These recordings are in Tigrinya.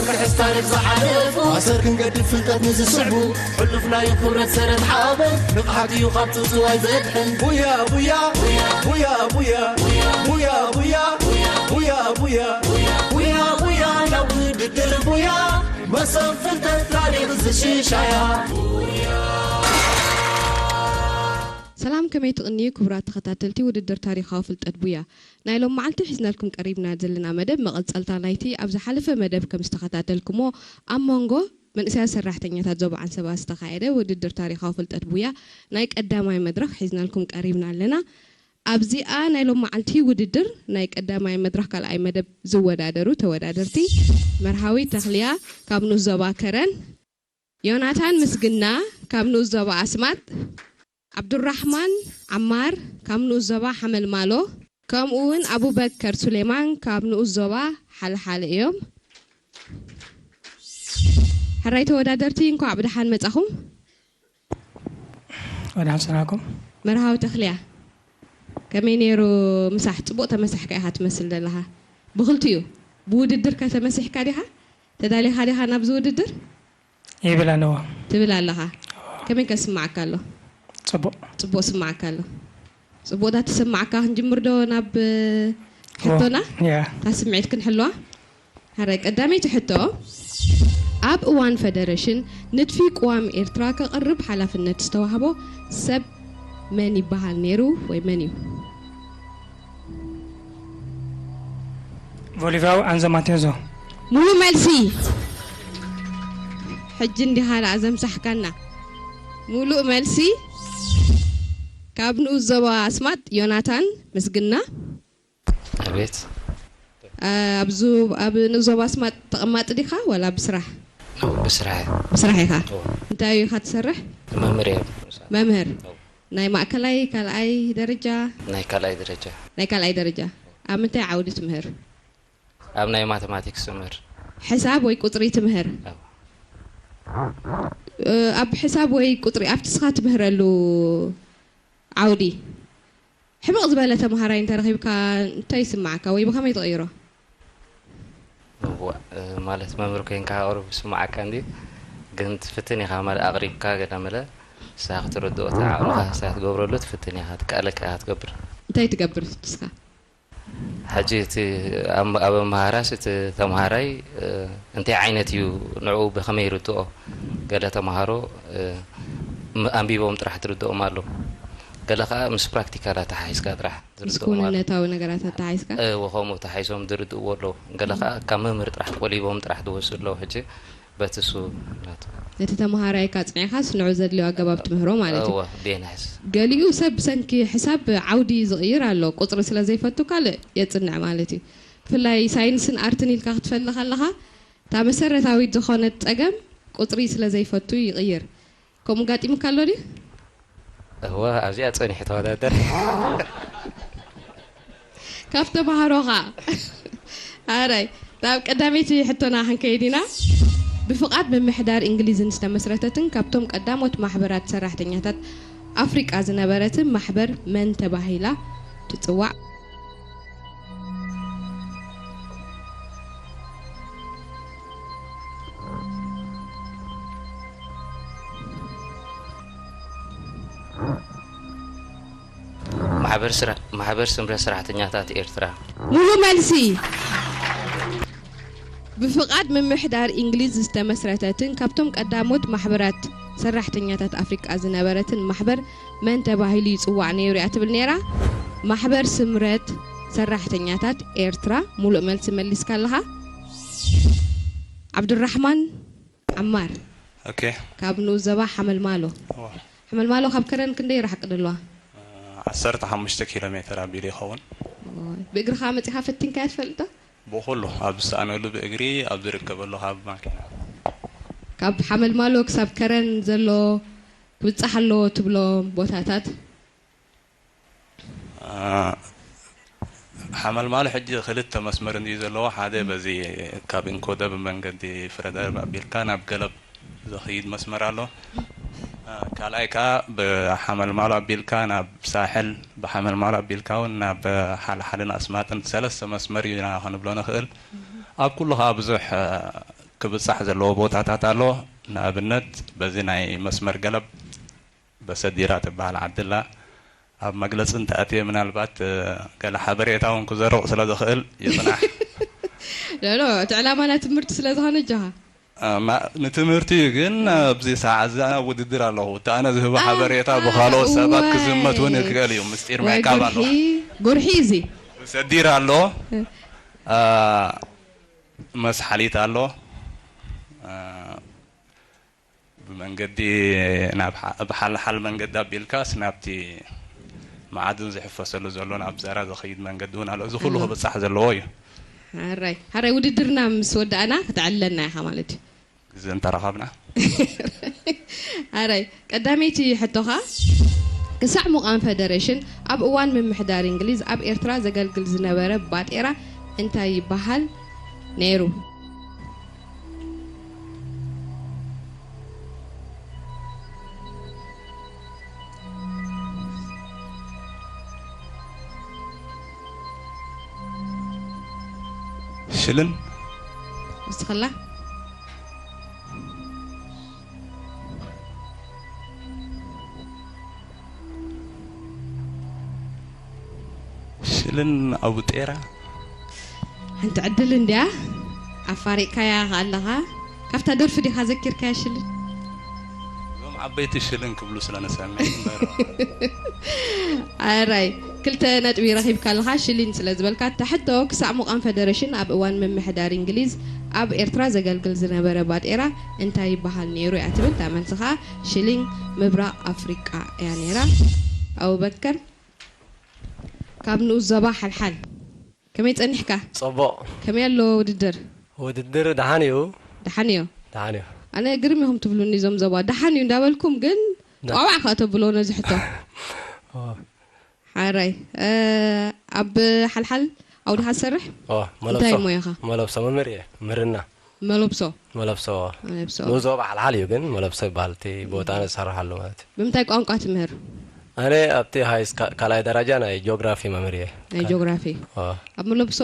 ክሕስ ታሪኽ ዝሓለፉ ኣሰር ክንገድፍ ፍልጠት ንዝስዕቡ ሕሉፍ ናይ ክብረት ሰረት ሓበን ንቕሓት እዩ ካብ ጽውጽዋይ ዘድሕን። ቡያ ቡያ ቡያ ቡያ ቡያ ቡያ ቡያ ቡያ ቡያ ቡያ ናብ ውድድር ቡያ መሰብ ፍልጠት ታሪኽ ዝሽሻያ። ሰላም፣ ከመይ ትቕንዩ ክቡራት ተኸታተልቲ ውድድር ታሪኻዊ ፍልጠት ቡያ? ናይ ሎም መዓልቲ ሒዝናልኩም ቀሪብና ዘለና መደብ መቐጸልታ ናይቲ ኣብ ዝሓለፈ መደብ ከም ዝተኸታተልኩሞ ኣብ መንጎ መንእሰያት ሰራሕተኛታት ዞባ ዓንሰባ ዝተኻየደ ውድድር ታሪኻዊ ፍልጠት ቡያ ናይ ቀዳማይ መድረኽ ሒዝናልኩም ቀሪብና ኣለና። ኣብዚኣ ናይ ሎም መዓልቲ ውድድር ናይ ቀዳማይ መድረኽ ካልኣይ መደብ ዝወዳደሩ ተወዳደርቲ መርሃዊ ተኽልያ ካብ ንኡስ ዞባ ከረን፣ ዮናታን ምስግና ካብ ንኡስ ዞባ ኣስማጥ፣ ዓብዱራሕማን ዓማር ካብ ንኡስ ዞባ ሓመልማሎ፣ ከምኡ እውን ኣቡበከር ሱሌማን ካብ ንኡስ ዞባ ሓልሓለ እዮም። ሕራይ ተወዳደርቲ፣ እንኳዕ ብደሓን መጻኹም። ወደ ሓንሰናኩም። መርሃዊ ተኽልያ፣ ከመይ ነይሩ ምሳሕ? ጽቡቕ ተመሳሕካ ኢኻ ትመስል ዘለኻ። ብኽልቲኡ፣ ብውድድር ከተመሲሕካ ዲኻ? ተዳሊኻ ዲኻ ናብዚ ውድድር? ይብል ኣለዎ። ትብል ኣለኻ። ከመይ ከስምዓካ ኣሎ? ጽቡቕ። ጽቡቕ ስምዓካ ኣሎ። ጽቡቕ፣ እታ ትስምዓካ ክንጅምር ዶ ናብ ሕቶና? ያ። እታ ስምዒት ክንሕልዋ? ሕራይ፣ ቀዳመይቲ ሕቶ፣ ኣብ እዋን ፈደረሽን ንድፊ ቅዋም ኤርትራ ከቕርብ ሓላፍነት ዝተዋህቦ ሰብ መን ይበሃል ነይሩ ወይ መን እዩ? ቮሊቫው ኣንዘ ማቴዞ። ሙሉእ መልሲ። ሕጂ እንዲኻ ደኣ ዘምሳሕካና። ሙሉእ መልሲ ካብ ንኡስ ዞባ ኣስማጥ ዮናታን ምስግና። ኣቤት። ኣ፣ ኣብ ዙ-፣ ኣብ ንኡስ ዞባ ኣስማጥ ተቐማጢ ዲኻ ዋላ ብስራሕ? ኖ፣ ብስራሕ እየ። ብስራሕ ኢኻ? እዎ። እንታይ ኢኻ ትሰርሕ? መምህር እየ። መምህር? እዎ። ናይ ማእከላይ፣ ካልኣይ ደረጃ? ናይ ካልኣይ ደረጃ። ናይ ካልኣይ ደረጃ። ኣብ ምንታይ ዓውዲ ትምህር? ኣብ ናይ ማተማቲክስ ትምህር። ሕሳብ ወይ ቁጽሪ ትምህር? እዎ። እ፣ ኣብ ሕሳብ ወይ ቁጽሪ ኣብቲ ንስኻ ትምህረሉ ዓውዲ ሕምቕ ዝበለ ተምሃራይ እንተረኺብካ እንታይ ይስምዓካ ወይ ብኸመይ ትቕይሮ? እዋ፣ እ፣ ማለት መምህር ኮይንካ ቁሩብ ይስምዓካ እንድዩ፣ ግን ትፍትን ኢኻ፣ ማለት ኣቕሪብካ ገለ መለ ንስኻ ክትርድኦ፣ እቲ ዓቕምኻ ንስኻ ትገብረሉ ትፍትን ኢኻ፣ ትከኣለካ ኢኻ ትገብር። እንታይ ትገብር ንስኻ? ሕጂ እቲ ኣብ፣ ኣብ ኣመሃራስ እቲ ተምሃራይ፣ እ፣ እንታይ ዓይነት እዩ፣ ንዕኡ ብኸመይ ይርድኦ? ገለ ተምሃሮ፣ እ፣ ም-፣ ኣንቢቦም ጥራሕ ትርድኦም ኣሎ። ገለ ኸኣ ምስ ፕራክቲካል ኣተሓሒዝካ ጥራሕ ምስ ዝርድኦም ኣሎ። ክውንነታዊ ነገራት ኣተሓሒዝካ? እወ፣ ከምኡ ተሓሒዞም ዝርድእዎ ኣለዉ። ገለ ኸኣ ካብ መምህር ጥራሕ ቆሊቦም ጥራሕ ዝወስዱ ኣለዉ። ሕጂ በቲ እሱ ናቱ። ነቲ ተምሃራይካ ኣጽኒዕካስ ንዑ ዘድልዮ ኣገባብ ትምህሮ ማለት እዩ። እወ፣ ብየናይስ። ገሊኡ ሰብ ብሰንኪ ሕሳብ ዓውዲ ዝቕይር ኣሎ። ቁጽሪ ስለ ዘይፈቱ ካልእ የጽንዕ ማለት እዩ። ብፍላይ ሳይንስን ኣርትን ኢልካ ክትፈልጥ ከለኻ፣ እታ መሰረታዊት ዝኾነት ጸገም ቁጽሪ ስለ ዘይፈቱ ይቕይር። ከምኡ ጋጢሙካ ኣሎ ድዩ? እወ፣ ኣብዚኣ ጸኒሑ ተወዳደር። ካብ ተምሃሮኻ። ኣራይ፣ ናብ ቀዳመይቲ ሕቶና ክንከይድ ኢና። ብፍቓድ ምምሕዳር እንግሊዝን ዝተመስረተትን ካብቶም ቀዳሞት ማሕበራት ሰራሕተኛታት ኣፍሪቃ ዝነበረትን ማሕበር መን ተባሂላ ትጽዋዕ? ማሕበር ስራ-፣ ማሕበር ስምረት ሰራሕተኛታት ኤርትራ። ሙሉ መልሲ። ብፍቓድ ምምሕዳር እንግሊዝ ዝተመስረተትን ካብቶም ቀዳሞት ማሕበራት ሰራሕተኛታት ኣፍሪቃ ዝነበረትን ማሕበር መን ተባሂሉ ይጽዋዕ ነይሩ እያ ትብል ነይራ? ማሕበር ስምረት ሰራሕተኛታት ኤርትራ። ሙሉእ መልሲ መሊስካ ኣለኻ። ዓብዱራሕማን ዓማር። ኦኬ። ካብ ንኡስ ዞባ ሓመልማሎ። እዋ። ሓመልማሎ ካብ ከረን ክንደይ ይረሓቕ ደለዋ? ዓሰርተ ሓሙሽተ ኪሎ ሜትር ኣቢሉ ይኸውን። ኦይ፣ ብእግርኻ መጺኻ ፈቲንካያ ትፈልጥ ዶ? ብኹሉ፣ ኣብ ዝሰኣነሉ ብእግሪ፣ ኣብ ዝርከበሉ ካብ ማኪና። ካብ ሓመልማሎ ክሳብ ከረን ዘሎ ክብጻሕ ኣለዎ ትብሎ ቦታታት? አ፣ ሓመልማሎ ሕጂ ክልተ መስመር እንድዩ ዘለዎ። ሓደ በዚ ካብ እንኮደብ መንገዲ ፍረደር ኣቢልካ ናብ ገለብ ዝኸይድ መስመር ኣሎ። አ፣ ካልኣይ ከኣ ብሓመልማሎ ኣቢልካ ናብ ሳሕል፣ ብሓመልማሎ ኣቢልካ እውን ናብ ሓልሓልን ኣስማጥን ሰለስተ መስመር ኢና ክንብሎ ንኽእል። ኣብ ኩሉ ከኣ ብዙሕ፣ አ፣ ክብጻሕ ዘለዎ ቦታታት ኣሎ። ንኣብነት በዚ ናይ መስመር ገለብ በሰዲራ ትበሃል ዓዲ ኣላ። ኣብ መግለጺ እንተኣትየ ምናልባት ገለ ሓበሬታ እውን ክዘርቕ ስለ ዝኽእል ይጽናሕ። ሎሎ እቲ ዕላማና ትምህርቲ ስለ ዝኾነ ኣጆኻ። ንትምህርቲ እዩ ግን ኣብዚ ሰዓት እዚ ውድድር ኣለኹ። እቲ ኣነ ዝህቦ ሓበሬታ ብኻልኦት ሰባት ክዝመት እውን ይክእል እዩ። ምስጢር ምዕቃብ ኣለኹ። ጉርሒ እዚ ሰዲር ኣሎ፣ መስሓሊት ኣሎ፣ ብመንገዲ ናብ ሓልሓል መንገዲ ኣቢልካስ ናብቲ መዓድን ዝሕፈሰሉ ዘሎ ናብ ዘራ ዝኸይድ መንገዲ እውን ኣሎ። እዚ ኩሉ ክብፃሕ ዘለዎ እዩ። ሓራይ ሓራይ ውድድርና ምስ ወዳእና ክትዕልለና ኢኻ ማለት እዩ። ግዜ እንተረኸብና። ሓራይ ቀዳመይቲ ሕቶኻ፣ ክሳዕ ምቋም ፈደረሽን ኣብ እዋን ምምሕዳር እንግሊዝ ኣብ ኤርትራ ዘገልግል ዝነበረ ባጤራ እንታይ ይበሃል ነይሩ? ሽልን ወስኸላ ሽልን ኣቡጤራ ሓንቲ ዕድል እንድያ ኣፋሪቕካያ ኣለኻ። ካብታ ደርፊ ዲኻ ዘኪርካያ ሽልን? እዞም ዓበይቲ ሽልን ክብሉ ስለ ንሰምዕ እምበር። ኣራይ ክልተ ነጥቢ ረኺብካ ኣለኻ ሽሊን ስለ ዝበልካ። እታ ሕቶ ክሳዕ ምቋም ፈደረሽን ኣብ እዋን ምምሕዳር እንግሊዝ ኣብ ኤርትራ ዘገልግል ዝነበረ ባጤራ እንታይ ይበሃል ነይሩ እያ ትብል። እታ መልሲ ኸኣ ሽሊን ምብራቕ ኣፍሪቃ እያ ነይራ። ኣቡበከር ካብ ንኡስ ዞባ ሓልሓል ከመይ ጸኒሕካ? ጽቡቕ። ከመይ ኣሎ ውድድር? ውድድር ደሓን እዩ። ደሓን እዩ። ደሓን እዩ። ኣነ ግርም ኢኹም ትብሉኒ እዞም ዞባ ደሓን እዩ እንዳበልኩም ግን ጣዋዕ ከኣ ተብሎ ነዚ ሕቶ። ሓራይ ኣብ ሓልሓል ኣውዲኻ ትሰርሕ? እንታይ ሞያኻ? መለብሶ መምህር እየ። ምህርና። መለብሶ መለብሶ መለብሶ ንኡስ ዞባ ሓልሓል እዩ ግን መለብሶ ይበሃል እቲ ቦታ ንሰርሓሉ ማለት እዩ። ብምንታይ ቋንቋ ትምህር? ኣነ ኣብቲ ሃይ ካልኣይ ደረጃ ናይ ጂኦግራፊ መምህር እየ። ናይ ጂኦግራፊ ኣብ መለብሶ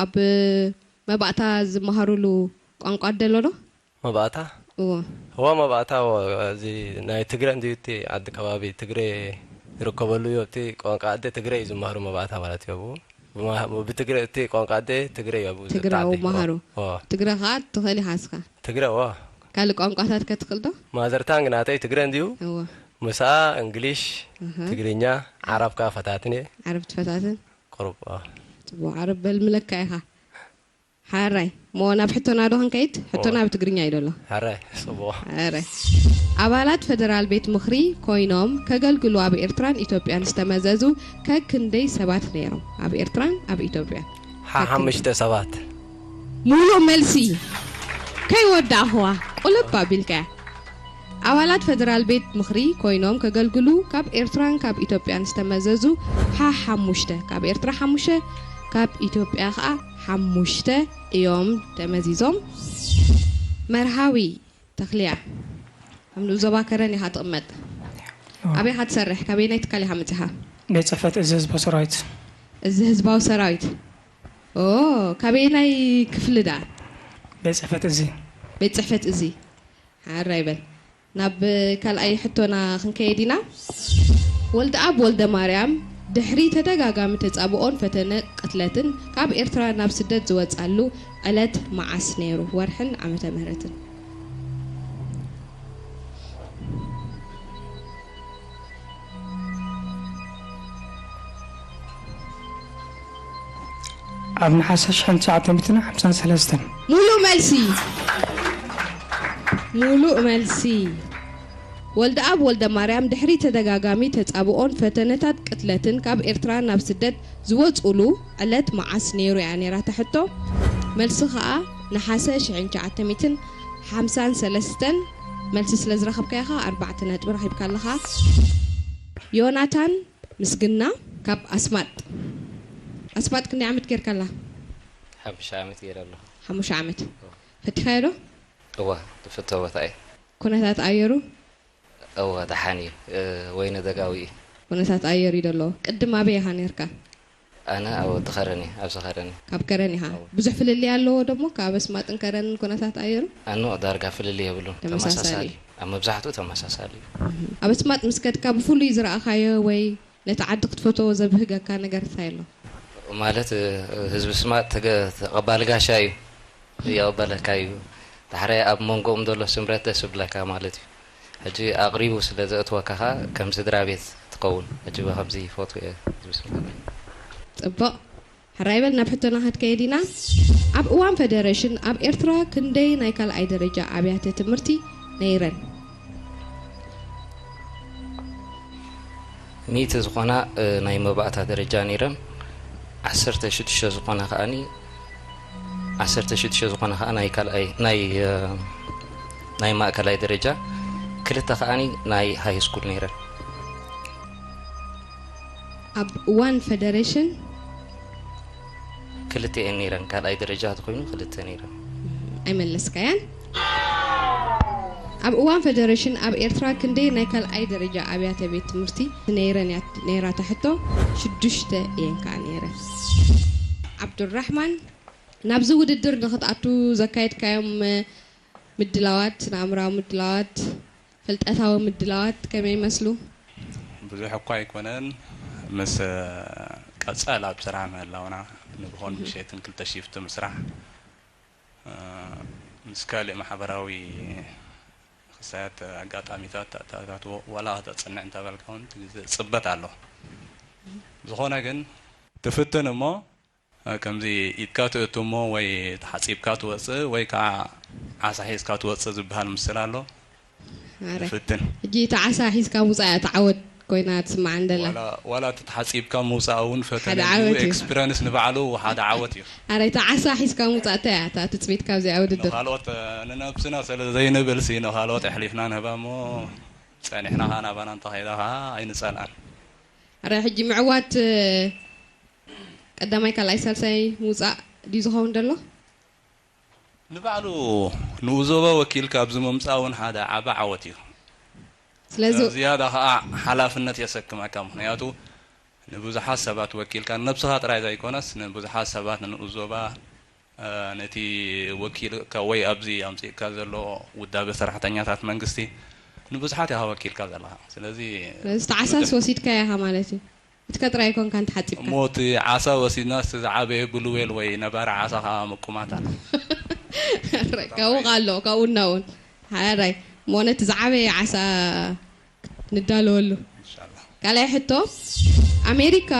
ኣብ መባእታ ዝመሃሩሉ ቋንቋ ኣደ ኣሎ ዶ? መባእታ እዎ እዋ መባእታ እዎ፣ እዚ ናይ ትግረ እንድዩ እቲ ዓዲ ከባቢ ትግረ ዝርከበሉ እዩ። ኣብቲ ቋንቋ ኣደ ትግረ እዩ ዝመሃሩ መባእታ ማለት እዩ። ኣብኡ ብማ- ብትግረ እቲ ቋንቋ ኣደ ትግረ እዩ ኣብኡ ትግረ ዘተዓዲ። ኣብኡ መሃሩ። እዎ። ትግረ ከዓ ትኽእል ኢኻ እስኻ። ትግረ እዎ። ካልእ ቋንቋታት ከ ትኽእል ዶ? ማዘርታንግ ናተይ ትግረ እንድዩ። እዎ። ምስኣ እንግሊሽ፣ እህ። ትግርኛ፣ ዓረብ ከዓ ፈታትን እየ። ዓረብ ትፈታትን? ቁሩብ። እዎ። ጽቡቕ ዓረብ በልምለካ ኢኻ። ሓራይ እሞ ናብ ሕቶና ዶ ክንከይድ? ሕቶና ብትግርኛ እዩ ደሎ። ሓራይ ጽቡቕ። ሓራይ ኣባላት ፈደራል ቤት ምኽሪ ኮይኖም ከገልግሉ ኣብ ኤርትራን ኢትዮጵያን ዝተመዘዙ ከክንደይ ሰባት ነይሮም? ኣብ ኤርትራን ኣብ ኢትዮጵያን ሓሓሙሽተ ሰባት። ሙሉእ መልሲ ከይወዳእኽዋ ቁልብ ኣቢልካያ። ኣባላት ፈደራል ቤት ምኽሪ ኮይኖም ከገልግሉ ካብ ኤርትራን ካብ ኢትዮጵያን ዝተመዘዙ ሓ ሓሙሽተ፣ ካብ ኤርትራ ሓሙሽተ፣ ካብ ኢትዮጵያ ኸኣ ሓሙሽተ እዮም ተመዚዞም። መርሃዊ ተኽልያ፣ ኣብ ንኡስ ዞባ ከረን ኢኻ ትቕመጥ። ኣበይ ኢኻ ትሰርሕ? ካበየናይ ትካል ኢኻ መጺኻ? ቤት ጽሕፈት እዚ ህዝባዊ ሰራዊት። እዚ ህዝባዊ ሰራዊት። ኦ፣ ካበየናይ ክፍሊ ደኣ? ቤት ጽሕፈት እዚ። ቤት ጽሕፈት እዚ። ሓራይ በል። ናብ ካልኣይ ሕቶና ክንከይድ ኢና። ወልደኣብ ወልደማርያም ድሕሪ ተደጋጋሚ ተጻብኦን ፈተነ ቅትለትን ካብ ኤርትራ ናብ ስደት ዝወጻሉ ዕለት መዓስ ነይሩ? ወርሕን ዓመተ ምህረትን? ኣብ ነሓሰ ሽሕን ትሽዓተ ሚእትን ሓምሳን ሰለስተን። ሙሉእ መልሲ። ሙሉእ መልሲ። ወልደኣብ ወልደማርያም ድሕሪ ተደጋጋሚ ተጻብኦን ፈተነታት ቅትለትን ካብ ኤርትራ ናብ ስደት ዝወጹሉ ዕለት መዓስ ነይሩ እያ ነይራ እታ ሕቶ። መልሲ ኸኣ ነሓሰ ሽሕን ትሽዓተ ሚእትን ሓምሳን ሰለስተን። መልሲ ስለ ዝረኸብካያ ኸኣ ኣርባዕተ ነጥቢ ረኺብካ ኣለኻ። ዮናታን ምስግና ካብ ኣስማጥ። ኣስማጥ ክንደይ ዓመት ጌርካ ኣላ? ሓሙሽተ ዓመት ጌረ ኣለኹ። ሓሙሽተ ዓመት። ፈቲኻዮ ዶ? እወ፣ ዝፍቶ ቦታ እየ። ኩነታት ኣየሩ? እወ፣ ደሓን እዩ። እ፣ ወይነ ደጋዊ እዩ። ኩነታት ኣየር እዩ ደሎ። ቅድም ኣበይ ኢኻ ኔርካ? ኣነ ኣብ ወዲ ከረን እየ፣ ኣብዚ ከረን እየ። ካብ ከረን ኢኻ። ብዙሕ ፍልልይ ኣለዎ ደሞ ካብ ኣስማጥን ከረንን ኩነታት ኣየሩ? ኣኖ ዳርጋ ፍልልይ የብሉን። ተመሳሳሊ ተመሳሳሊ እዩ። ኣብ መብዛሕትኡ ተመሳሳሊ እዩ። ኣብ ኣስማጥ ምስ ከድካ ብፍሉይ ዝረኣኻዮ ወይ ነቲ ዓዲ ክትፈትዎ ዘብህገካ ነገር እንታይ ኣሎ? ማለት ህዝቢ ስማጥ ተገ- ተቐባሊ ጋሻ እዩ። ይቕበለካ እዩ። ዳሕራይ ኣብ መንጎኦም ዘሎ ስምረት ደስ ይብለካ ማለት እዩ። ሕጂ ኣቕሪቡ ስለ ዘእትወካ ኸኣ ከም ስድራ ቤት ትኸውን። ሕጂ ብኸምዚ ይፈትዎ እየ ህዝቢ ስማጥ። ጽቡቕ። ሕራይ በል ናብ ሕቶና ክትከይድ ኢና። ኣብ እዋን ፈደረሽን ኣብ ኤርትራ ክንደይ ናይ ካልኣይ ደረጃ ኣብያተ ትምህርቲ ነይረን? ሚእቲ ዝኾና እ፣ ናይ መባእታ ደረጃ ነይረን። ዓሰርተ ሽዱሽተ ዝኾና ከኣኒ ዓሰርተ ሽዱሽተ ዝኾና ከኣ ናይ ካልኣይ ናይ እ፣ ናይ ማእከላይ ደረጃ፣ ክልተ ከኣኒ ናይ ሃይ ስኩል ነይረን። ኣብ እዋን ፈደረሽን ክልተ እየን ነይረን። ካልኣይ ደረጃ ተኾይኑ ክልተ ነይረን። ኣይመለስካያን። ኣብ እዋን ፈደረሽን ኣብ ኤርትራ ክንደይ ናይ ካልኣይ ደረጃ ኣብያተ ቤት ትምህርቲ ነይረን እያ ነይራ እታ ሕቶ? ሽዱሽተ እየን ከኣ ነይረን። ዓብዱራሕማን፣ ናብዚ ውድድር ንኽትኣቱ ዘካየድካዮም ምድላዋት፣ ንኣእምራዊ ምድላዋት፣ ፍልጠታዊ ምድላዋት ከመይ ይመስሉ? ብዙሕ እኳ ኣይኮነን፣ ምስ ቀጸል ኣብ ስራሕ ምህላውና ንግሆን ምሸትን ክልተ ሺፍት ምስራሕ ምስ ካልእ ማሕበራዊ ክሳያት ኣጋጣሚታት ተኣታትዎ ዋላ ከተጽንዕ እንተበልካ እውን እቲ ግዜ ጽበት ኣሎ። ዝኾነ ግን ትፍትን እሞ ከምዚ ኢድካ ትእቱ እሞ ወይ ተሓጺብካ ትወጽእ ወይ ከዓ ዓሳ ሒዝካ ትወጽእ ዝበሃል ምስል ኣሎ። ኣረ፣ ንፍትን። ሕጂ እታ ዓሳ ሒዝካ ምውፃእ እያ እታ ዓወት ኮይና ትስምዓኒ ደላ። ዋላ ዋላ እቲ ተሓጺብካ ምውጻእ እውን ፈተነ ሓደ እዩ። ዓወት እዩ። ኤክስፒረንስ ንባዕሉ ሓደ ዓወት እዩ። ኣረ፣ እታ ዓሳ ሒዝካ ምውፃእ እንታይ እያ እታ ትፅቢት ካብዚኣ ውድድር? ንኻልኦት ንነብስና ስለ ዘይንብል ሲ ንኻልኦት ኣሕሊፍና ንህባ እሞ ጸኒሕና ኸዓ ናባና እንተኸይዳ ኸዓ ኣይንጸልኣን። ኣረ፣ ሕጂ ምዕዋት ቀዳማይ ካልኣይ ሳልሳይ ምውፃእ ድዩ ዝኸውን ዘሎ? ንባዕሉ ንኡዞባ ወኪልካ ኣብዚ ምምፃእ እውን ሓደ ዓቢ ዓወት እዩ። ስለዚ ዝያዳ ከዓ ሓላፍነት የሰክመካ፣ ምክንያቱ ንብዙሓት ሰባት ወኪልካ ንነብስኻ ጥራይ ዘይኮነስ ንብዙሓት ሰባት ንኡዞባ ነቲ ወኪልካ ወይ ኣብዚ ኣምፂእካ ዘሎ ውዳበ ሰራሕተኛታት መንግስቲ ንብዙሓት ኢኻ ወኪልካ ዘለኻ። ስለዚ ስለዚ ተዓሳስ ወሲድካ ኢኻ ማለት እዩ። ኢድካ ጥራይ ኣይኮንካን ተሓጺብካ። እሞ እቲ ዓሳ ወሲድና እስቲ ዝዓበየ ብሉዌል ወይ ነባሪ ዓሳ ከዓ ምቁማት ኣሎ። ካብኡ ኣሎ ካብኡ እናውን ሓራይ እሞ ነቲ ዝዓበየ ዓሳ ንዳለወሉ። ካልኣይ ሕቶ ኣሜሪካ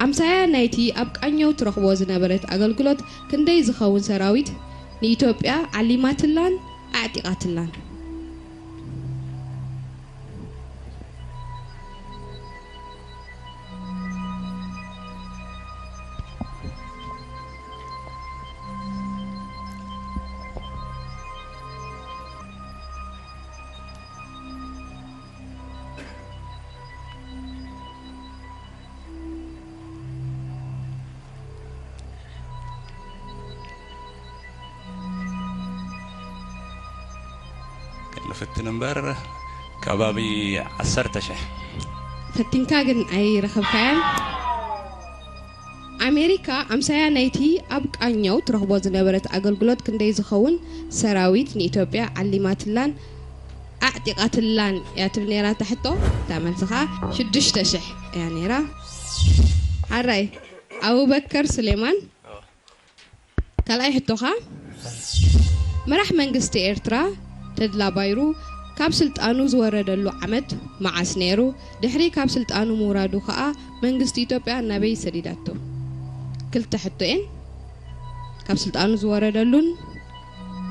ኣምሳያ ናይቲ ኣብ ቃኘው ትረኽቦ ዝነበረት ኣገልግሎት ክንደይ ዝኸውን ሰራዊት ንኢትዮጵያ ዓሊማትላን ኣዕጢቓትላን? ንፍትን እምበር ከባቢ ዓሰርተ ሽሕ። ፈቲንካ ግን ኣይረኸብካያን። ኣሜሪካ ኣምሳያ ናይቲ ኣብ ቃኘው ትረኽቦ ዝነበረት ኣገልግሎት ክንደይ ዝኸውን ሰራዊት ንኢትዮጵያ ዓሊማትላን ኣዕጢቓትላን እያ ትብል ነይራ እታ ሕቶ። እታ መልሲ ኸዓ ሽዱሽተ ሽሕ እያ ነይራ። ሓራይ ኣቡበከር ሱሌማን ካልኣይ ሕቶኻ፣ መራሕ መንግስቲ ኤርትራ ተድላ ባይሩ ካብ ስልጣኑ ዝወረደሉ ዓመት መዓስ ነይሩ? ድሕሪ ካብ ስልጣኑ ምውራዱ ኸኣ መንግስቲ ኢትዮጵያ ናበይ ሰዲዳቶ? ክልተ ሕቶ እየን። ካብ ስልጣኑ ዝወረደሉን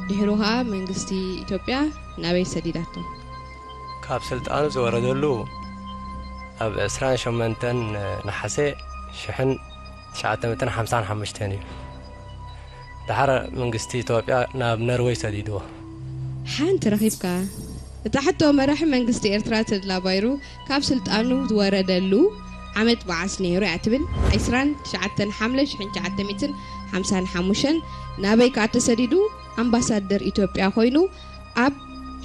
ድሕሩ ኸኣ መንግስቲ ኢትዮጵያ ናበይ ሰዲዳቶ? ካብ ስልጣኑ ዝወረደሉ ኣብ ዕስራን ሸሞንተን ነሓሰ ሽሕን ትሽዓተ ሚእትን ሓምሳን ሓሙሽተን እዩ። ደሓር መንግስቲ ኢትዮጵያ ናብ ነርወይ ሰዲድዎ። ሓንቲ ረኺብካ። እታ ሕቶ መራሒ መንግስቲ ኤርትራ ተድላ ባይሩ ካብ ስልጣኑ ዝወረደሉ ዓመት መዓስ ነይሩ እያ ትብል። ዕስራን ትሽዓተን ሓምለ ሽሕን ትሽዓተ ሚእትን ሓምሳን ሓሙሽተን ናበይ ከኣ ተሰዲዱ ኣምባሳደር ኢትዮጵያ ኮይኑ ኣብ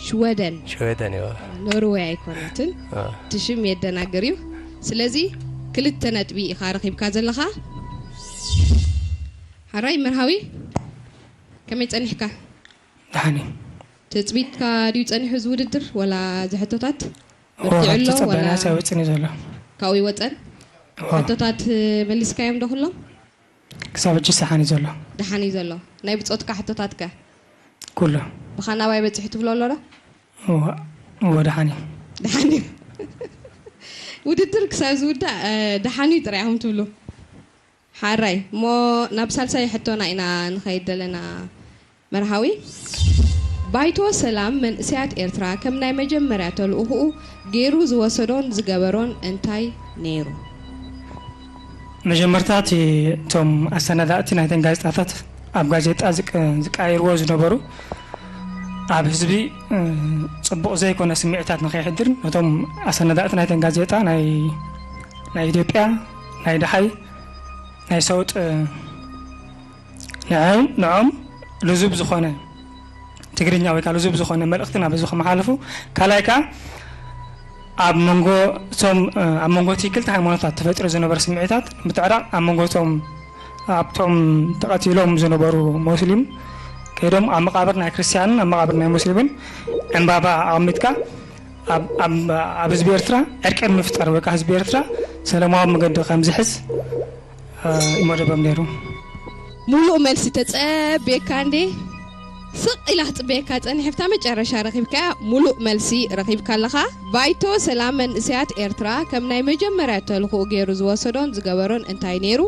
ሽወደን ሽወደን እዩ። ኖርወይ ኣይኮነትን። አ። እቲ ሽም የደናግር እዩ። ስለዚ ክልተ ነጥቢ ኢኻ ረኺብካ ዘለኻ። ሓራይ መርሃዊ፣ ከመይ ጸኒሕካ? ደሓን እዩ። ትጽቢትካ ድዩ ጸኒሑ እዚ ውድድር፣ ወላ እዚ ሕቶታት? እዎ፣ በርቲዑ ኣሎ፣ ተጸበና ወላ ሳይወጽን እዩ ዘሎ። ካብኡ ይወጸን? እዎ። ሕቶታት መሊስካዮም ዶ ኩሎም? ክሳብ ሕጂ ሰሓን እዩ ዘሎ። ደሓን እዩ ዘሎ። ናይ ብጾትካ ሕቶታት ከ? ኩሉ። ብኻ ናባይ በጺሑ ትብሎ ኣሎ ዶ? እዎ፣ እዎ፣ ደሓን እዩ። ደሓን እዩ። ውድድር ክሳብ ዝውዳእ፣ እ፣ ደሓን እዩ ጥራይ ኢኹም ትብሉ። ሓራይ፣ እሞ ናብ ሳልሳይ ሕቶና ኢና ንኸይድ ዘለና መርሃዊ። ባይቶ ሰላም መንእሰያት ኤርትራ ከም ናይ መጀመርያ ተልእኾኡ ገይሩ ዝወሰዶን ዝገበሮን እንታይ ነይሩ? መጀመርታ እቲ እቶም ኣሰናዳእቲ ናይተን ጋዜጣታት ኣብ ጋዜጣ ዝቀ-፣ ዝቀያይርዎ ዝነበሩ ኣብ ህዝቢ፣ እ፣ ጽቡቕ ዘይኮነ ስምዒታት ንኸይሕድር ነቶም ኣሰናዳእቲ ናይተን ጋዜጣ ናይ፣ ናይ ኢትዮጵያ፣ ናይ ደሓይ፣ ናይ ሰውጥ፣ እ፣ ንዕም-፣ ንዖም ልዙብ ዝኾነ ትግርኛ ወይ ከዓ ልዙብ ዝኾነ መልእኽቲ ናብ ህዝቢ ከመሓላልፉ፣ ካልኣይ ከዓ ኣብ መንጎ እቶም፣ እ፣ ኣብ መንጎ እቲ ክልተ ሃይማኖታት ተፈጢሩ ዝነበረ ስምዒታት ንምትዕራቕ ኣብ መንጎ እቶም ኣብቶም ተቐቲሎም ዝነበሩ ሞስሊም ከይዶም ኣብ መቓብር ናይ ክርስትያንን ኣብ መቓብር ናይ ሙስሊምን ዕምባባ ኣቐሚጥካ ኣብ፣ ኣብ፣ ኣብ ህዝቢ ኤርትራ ዕርቂ ምፍጣር ወይ ከዓ ህዝቢ ኤርትራ ሰላማዊ መገዲ ከም ዝሕዝ፣ እ፣ እዩ መደቦም ነይሩ። ሙሉእ መልሲ ተጸብየካ እንዴ? ስቕ ኢላ ክትጽበየካ ጸኒሐ፣ ብታ መጨረሻ ረኺብካያ። ሙሉእ መልሲ ረኺብካ ኣለኻ። ባይቶ ሰላም መንእሰያት ኤርትራ ከም ናይ መጀመርያ ተልእኾኡ ገይሩ ዝወሰዶን ዝገበሮን እንታይ ነይሩ?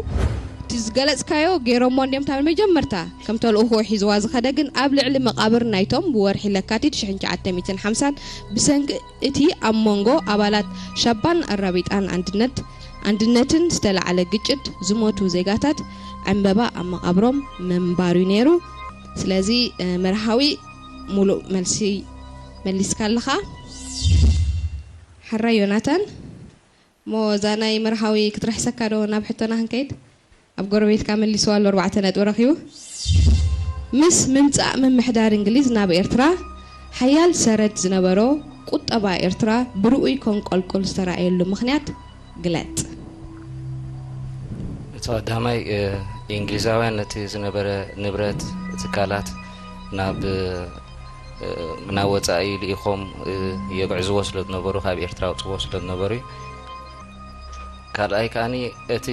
እቲ ዝገለጽካዮ ገይሮሞ እንድዮም፣ እታ መጀመርታ ከም ተልእኾኡ ሒዝዋ ዝኸደ ግን ኣብ ልዕሊ መቓብር ናይቶም ብወርሒ ለካቲት ሽሕን ትሽዓተ ሚእትን ሓምሳን ብሰንኪ እቲ ኣብ መንጎ ኣባላት ሻባን ኣራቢጣን ኣንድነት፣ ኣንድነትን ዝተላዕለ ግጭት ዝሞቱ ዜጋታት ዕምበባ ኣብ መቓብሮም ምንባር እዩ ነይሩ። ስለዚ፣ እ፣ መርሃዊ፣ ሙሉእ መልሲ መሊስካ ኣለኻ። ሓራይ ዮናታን፣ እሞ እዛ ናይ መርሃዊ ክትርሕሰካ ዶ ናብ ሕቶና ክንከይድ? ኣብ ጎረቤትካ መሊስዋ ኣሎ፣ ኣርባዕተ ነጥቢ ረኺቡ። ምስ ምምጻእ ምምሕዳር እንግሊዝ ናብ ኤርትራ፣ ሓያል ሰረት ዝነበሮ ቁጠባ ኤርትራ ብርኡይ ከንቆልቁል ዝተራእየሉ ምኽንያት ግለጽ። እቲ ቀዳማይ፣ እ፣ እንግሊዛውያን ነቲ ዝነበረ ንብረት፣ ትካላት ናብ፣ እ፣ ናብ ወጻኢ ልኢኾም፣ እ፣ የግዕዝዎ ስለ ዝነበሩ፣ ካብ ኤርትራ ኣውጽዎ ስለ ዝነበሩ እዩ። ካልኣይ ከኣኒ እቲ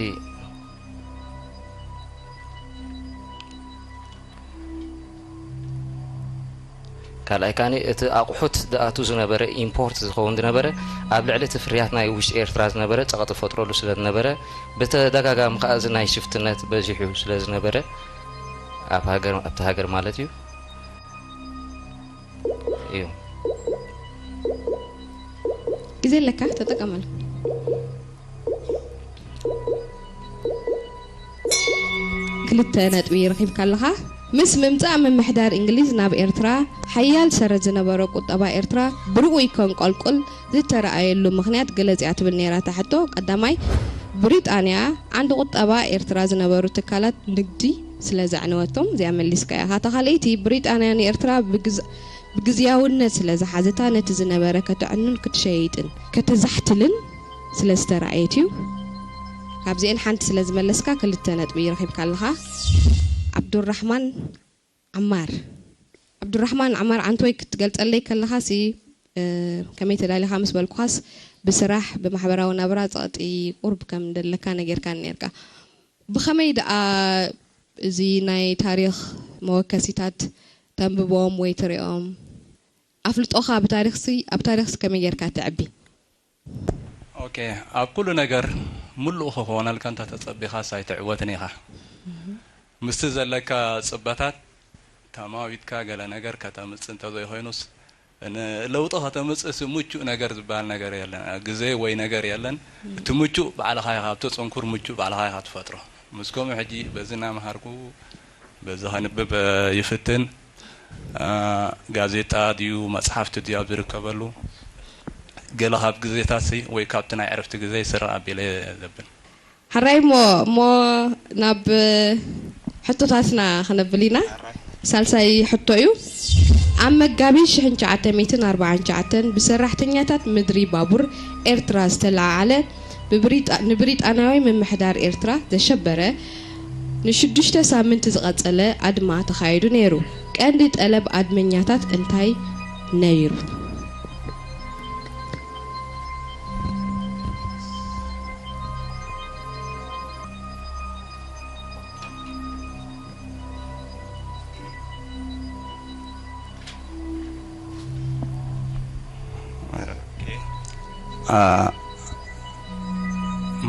ካልኣይ ከኣኒ እቲ ኣቑሑት ዝኣቱ ዝነበረ፣ ኢምፖርት ዝኸውን ዝነበረ፣ ኣብ ልዕሊ እቲ ፍርያት ናይ ውሽጢ ኤርትራ ዝነበረ ጸቕጢ ፈጥረሉ ስለ ዝነበረ፣ ብተደጋጋሚ ከኣ እዚ ናይ ሽፍትነት በዚሑ ስለ ዝነበረ፣ ኣብ ሃገር፣ ኣብቲ ሃገር ማለት እዩ፣ እዩ። ግዜ ኣለካ፣ ተጠቀመሉ። ክልተ ነጥቢ ረኺብካ ኣለኻ። ምስ ምምጻእ ምምሕዳር እንግሊዝ ናብ ኤርትራ፣ ሓያል ሰረት ዝነበሮ ቁጠባ ኤርትራ ብርኡይ ከንቆልቁል ዝተረኣየሉ ምኽንያት ግለጽ እያ ትብል ነይራ እታ ሕቶ። ቀዳማይ፣ ብሪጣንያ ዓንዲ ቁጠባ ኤርትራ ዝነበሩ ትካላት ንግዲ ስለ ዘዕነወቶም፣ እዚኣ መሊስካ ኢኻ። እታ ካልኣይቲ፣ ብሪጣንያ ንኤርትራ ብግዝ-፣ ብግዝያውነት ስለ ዝሓዘታ፣ ነቲ ዝነበረ ከተዕኑን ክትሸይጥን ከተዛሕትልን ስለ ዝተራእየት እዩ። ካብዚኤን ሓንቲ ስለ ዝመለስካ ክልተ ነጥቢ ረኺብካ ኣለኻ። ዓብዱራሕማን ዓማር። ዓብዱራሕማን ዓማር ዓንቶይ ክትገልጸለይ ከለኻሲ፣ እ፣ ከመይ ተዳሊኻ ምስ በልኩኻስ ብስራሕ ብማሕበራዊ ናብራ ጸቕጢ ቁርብ ከም ደለካ ነጊርካኒ ነርካ። ብኸመይ ደኣ እዚ ናይ ታሪኽ መወከሲታት ተንብቦም ወይ ትሪኦም? ኣፍልጦኻ ብታሪኽሲ፣ ኣብ ታሪኽሲ ከመይ ጌርካ ትዕቢ? ኦኬ፣ ኣብ ኩሉ ነገር ምሉእ ክኾነልካ እንተ ተጸቢኻስ ኣይትዕወትን ኢኻ። ምስቲ ዘለካ ጽበታት ተማዊትካ ገለ ነገር ከተምጽእ እንተዘይኮይኑስ፣ ን-፣ ለውጢ ከተምጽእሲ ምቹእ ነገር ዝበሃል ነገር የለን። ግዜ ወይ ነገር የለን። እቲ ምቹእ ባዕልኻ ኢኻ፣ ኣብቲ ጽንኩር ምቹእ ባዕልኻ ኢኻ ትፈጥሮ። ምስ ከምኡ ሕጂ በዚ እናመሃርኩ በዚ ከንብብ ይፍትን። እ፣ ጋዜጣ ድዩ መጽሓፍቲ ድዩ ኣብ ዝርከበሉ፣ ገለ ካብ ግዜታትሲ ወይ ካብቲ ናይ ዕረፍቲ ግዜ ስርቕ ኣቢለ ዘብል። ሓራይ እሞ፣ እሞ ናብ ሕቶታትና ክነብል ኢና። ሳልሳይ ሕቶ እዩ። ኣብ መጋቢት ሽሕን ትሽዓተ ሚእትን ኣርባዓን ትሽዓተን ብሰራሕተኛታት ምድሪ ባቡር ኤርትራ ዝተለዓዓለ ብብሪጣ-፣ ንብሪጣንያዊ ምምሕዳር ኤርትራ ዘሸበረ ንሽዱሽተ ሳምንቲ ዝቐጸለ ኣድማ ተኻይዱ ነይሩ። ቀንዲ ጠለብ ኣድመኛታት እንታይ ነይሩ?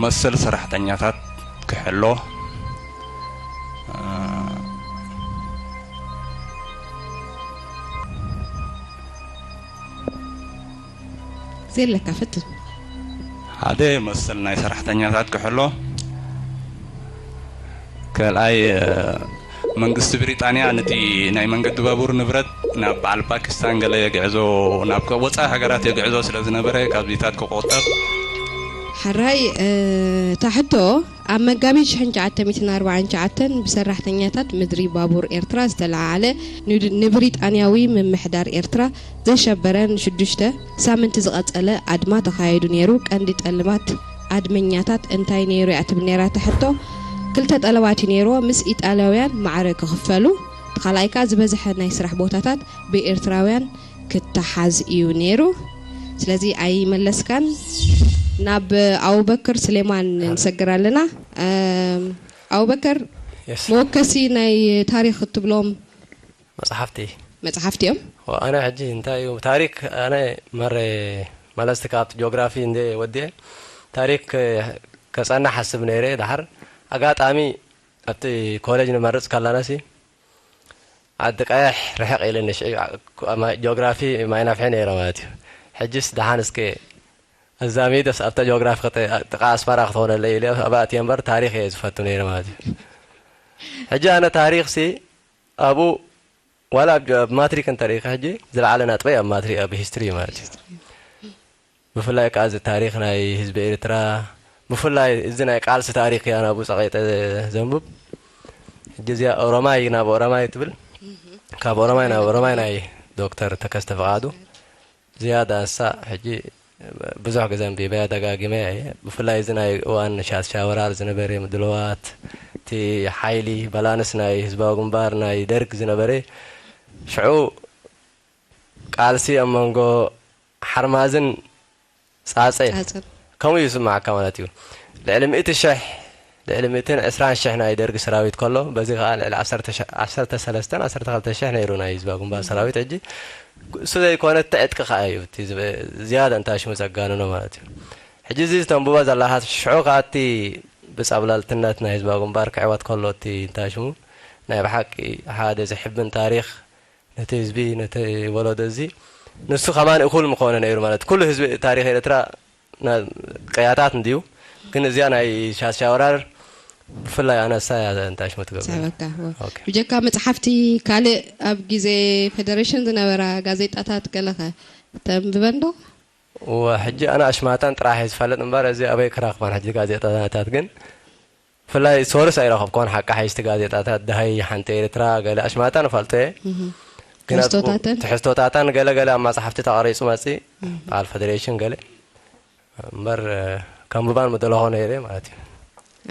መሰል ሰራሕተኛታት ክሕሎ፣ ግዜ ኣለካ፣ ፈትን። ሓደ መሰል ናይ ሰራሕተኛታት ክሕሎ፣ ካልኣይ መንግስቲ ብሪጣንያ ነቲ ናይ መንገዲ ባቡር ንብረት ናብ በዓል ፓኪስታን ገለ የግዕዞ፣ ናብ ወፃኢ ሃገራት የግዕዞ ስለ ዝነበረ ካብዚታት ክቆጠብ። ሕራይ እታ ሕቶ ኣብ መጋቢት ሽሕን ትሽዓተ ሚእትን ኣርባዓን ትሽዓተን ብሰራሕተኛታት ምድሪ ባቡር ኤርትራ ዝተለዓዓለ ንብሪጣንያዊ ምምሕዳር ኤርትራ ዘሸበረ ንሽዱሽተ ሳምንቲ ዝቐጸለ ኣድማ ተኻይዱ ነይሩ። ቀንዲ ጠልባት ኣድመኛታት እንታይ ነይሩ እያ ትብል ነይራ እታ ሕቶ። ክልተ ጠለባት እዩ ነይርዎ። ምስ ኢጣልያውያን ማዕረ ክኽፈሉ፣ እቲ ካልኣይ ከኣ ዝበዝሐ ናይ ስራሕ ቦታታት ብኤርትራውያን ክተሓዝ እዩ ነይሩ። ስለዚ ኣይመለስካን። ናብ ኣቡበክር ስሌማን ንሰግር ኣለና። ኣቡበከር፣ መወከሲ ናይ ታሪኽ እትብሎም መፅሓፍቲ መፅሓፍቲ እዮም። ኣነ ሕጂ እንታይ እዩ ታሪክ ኣነ መረ መለስቲ ካብቲ ጂኦግራፊ እንደ ወዲየ ታሪክ ከፀና ሓስብ ነይረ። ድሓር ኣጋጣሚ ኣብቲ ኮሌጅ ንመርፅ ከላናሲ ዓዲ ቀያሕ ርሕቕ ኢለ ንሽዒ ጂኦግራፊ ማይናፍሐ ነይረ ማለት እዩ። ሕጅስ ድሓን እስከ ኣዛሚደስ ኣብታ ጂኦግራፊ ጥቃ ኣስመራ ክትኾነለይ ኢለ ኣብኣ እትየ እምበር ታሪክ እየ ዝፈቱ ነይረ ማለት እዩ። ሕጂ ኣነ ታሪክ ሲ ኣብኡ ዋላ ኣብ ማትሪክ እንተሪኢካ ሕጂ ዝለዓለ ናጥበይ ኣብ ማትሪክ ኣብ ሂስትሪ እዩ ማለት እዩ። ብፍላይ ከዓ እዚ ታሪክ ናይ ህዝቢ ኤርትራ ብፍላይ እዚ ናይ ቃልሲ ታሪክ እያ ናብኡ ፀቂጠ ዘንብብ። ሕጂ እዚኣ ኦሮማይ ናብ ኦሮማይ ትብል ካብ ኦሮማይ ናብ ኦሮማይ ናይ ዶክተር ተከስተ ፍቃዱ ዝያዳ ንሳ ሕጂ ብዙሕ ግዜ ኣንቢበያ ደጋጊመያ እየ። ብፍላይ እዚ ናይ እዋን ሻሻ ወራር ዝነበረ ምድልዋት እቲ ሓይሊ ባላንስ ናይ ህዝባዊ ግንባር ናይ ደርግ ዝነበረ ሽዑ ቃልሲ ኣብ መንጎ ሓርማዝን ፃፀ ከምኡ እዩ ዝስማዓካ ማለት እዩ። ልዕሊ ሚእቲ ሽሕ ልዕሊ ሚእትን ዕስራን ሽሕ ናይ ደርጊ ሰራዊት ከሎ በዚ ከዓ ልዕሊ ዓሰርተ ሰለስተን ዓሰርተ ክልተ ሽሕ ነይሩ ናይ ህዝባዊ ግንባር ሰራዊት። ሕጂ እሱ ዘይኮነ እቲ ዕጥቂ ከዓ እዩ እቲ ዝያዳ እንታይ ሽሙ ዘጋንኖ ማለት እዩ። ሕጂ እዚ ዝተንብቦ ዘለካ ሽዑ ከዓ እቲ ብፀብለልትነት ናይ ህዝባዊ ግንባር ክዕወት ከሎ እቲ እንታይ ሽሙ ናይ ብሓቂ ሓደ ዝሕብን ታሪክ ነቲ ህዝቢ ነቲ ወለዶ እዚ ንሱ ከማን እኩል ምኾነ ነይሩ ማለት ኩሉ ህዝቢ ታሪክ ኤርትራ ቅያታት እንድዩ ግን እዚኣ ናይ ሻሻ ወራር ብፍላይ ኣነሳ እንታይ ሽሙ ትገብር ሰበካ ብጀካ መፅሓፍቲ ካልእ ኣብ ግዜ ፌደሬሽን ዝነበራ ጋዜጣታት ገለኸ ተንብበን ዶ ሕጂ ኣነ ኣሽማታን ጥራሕ ዝፈልጥ እምበር እዚ ኣበይ ክረክባን ሕጂ ጋዜጣታት ግን ብፍላይ ሶርስ ኣይረኸብኩን ሓቂ ሓይስቲ ጋዜጣታት ደሃይ ሓንቲ ኤርትራ ገለ ኣሽማታ ንፈልጦ እየ ግን ኣብኡ ትሕዝቶታተን ገለ ገለ ኣብ መፅሓፍቲ ተቐሪፁ መፂ በዓል ፌደሬሽን ገለ እምበር ከምብባን ምደለኾ ነይረ ማለት እዩ